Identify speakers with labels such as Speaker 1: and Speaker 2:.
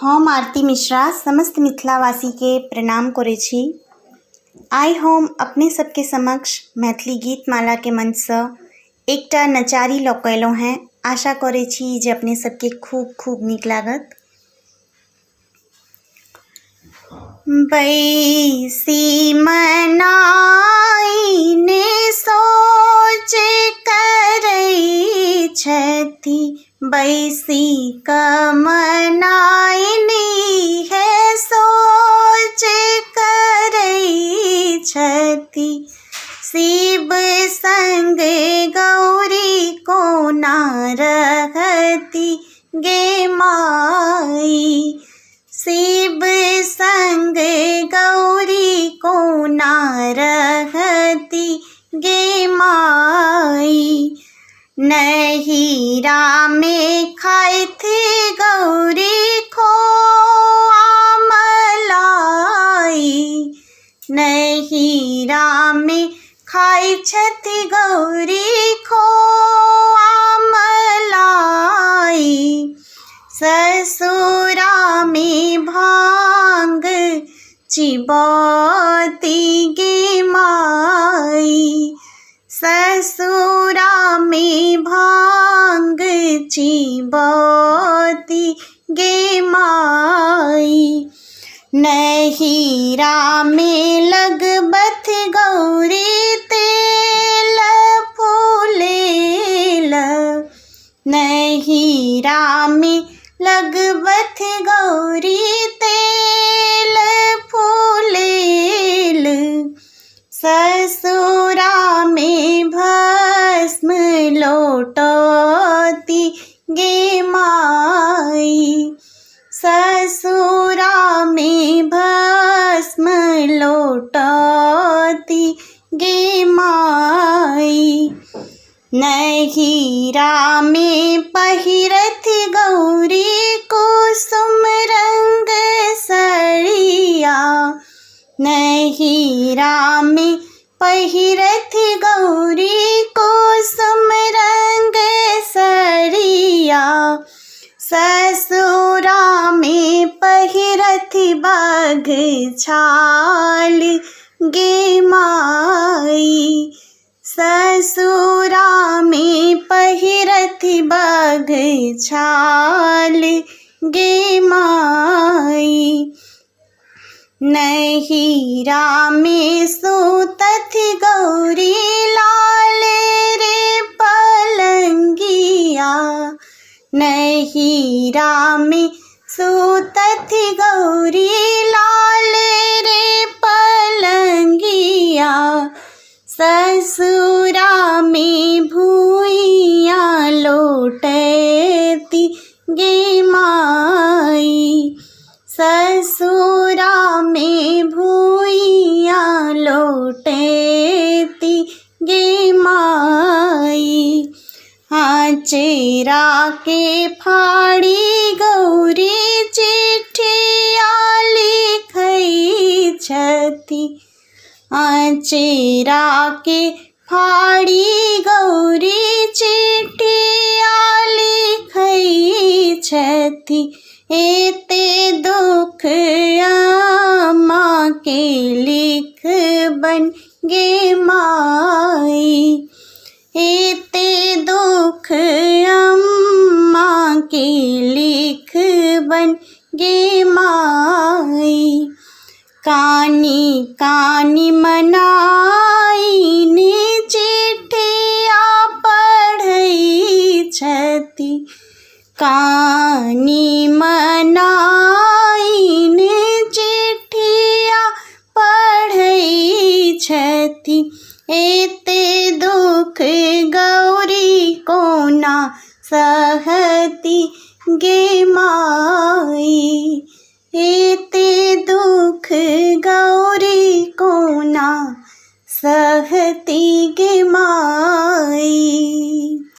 Speaker 1: हम आरती मिश्रा समस्त मिथिलावासीके प्रणाम करै छी। आइ हम अपने सबके समक्ष मैथिली गीतमालाके मंचसँ एकटा नचारी लऽ कऽ अयलहुँ हेँ। आशा करै छी जे अपने सबके खूब खूब नीक लागत। बैसी मनाइने सोच करै छथि, बैसी कऽ मनाइने हे सोच करै छथि। शिव संग गौरी कोना रहती गे माई, शिव संग गौरी कोना रहती गे माई। नैहरा में खाइथि गौरी खोआ मलाई, नैहरा में खाइ छथि गौरी खोआ मलाई। ससुरा में भांग चिबौती गे माई, ससुरा में भांग चिबौती गे माई। नैहरा में लगबथ गौरी तेल फूलेल, नैहरा में लगबथ गौरी तेल फूलेल। ससुरा में भस्म लोटती गे माई, ससुरा में भस्म लोटती गे माई। नैहरा में पहिरथि गौरी कुसुम रंग सड़िया, नैहरा में पहिरथि गौरी कुसुम रंग सड़िया। ससुरा में पहिरथि बघ छाल गे माई, ससुरा में पहिरथि बघ छाल गे माई। नैहरा में सुतथि गौरी लाल रे पलंगिया, नैहरा में सुतथि गौरी लाल रे पलंगिया। ससुरा में भूइया लोटती गे माई, ससुरा में भूइया लोटती गे माई। आचेरा के फाड़ी गौरी चिट्ठिया लिखै छथि, आचेरा के फाड़ी गौरी चिट्ठिया लिखै छथि। एते दुख अम्मा के लिखबन गे माई, एते दुख अम्मा के लिखबन गे माई। कानी कानी मनाइने चिट्ठिया पढ़ै छथि, कानी मनाइने चिट्ठिया पढ़ै छथि। एते दुख गौरी कोना सहती गे माई।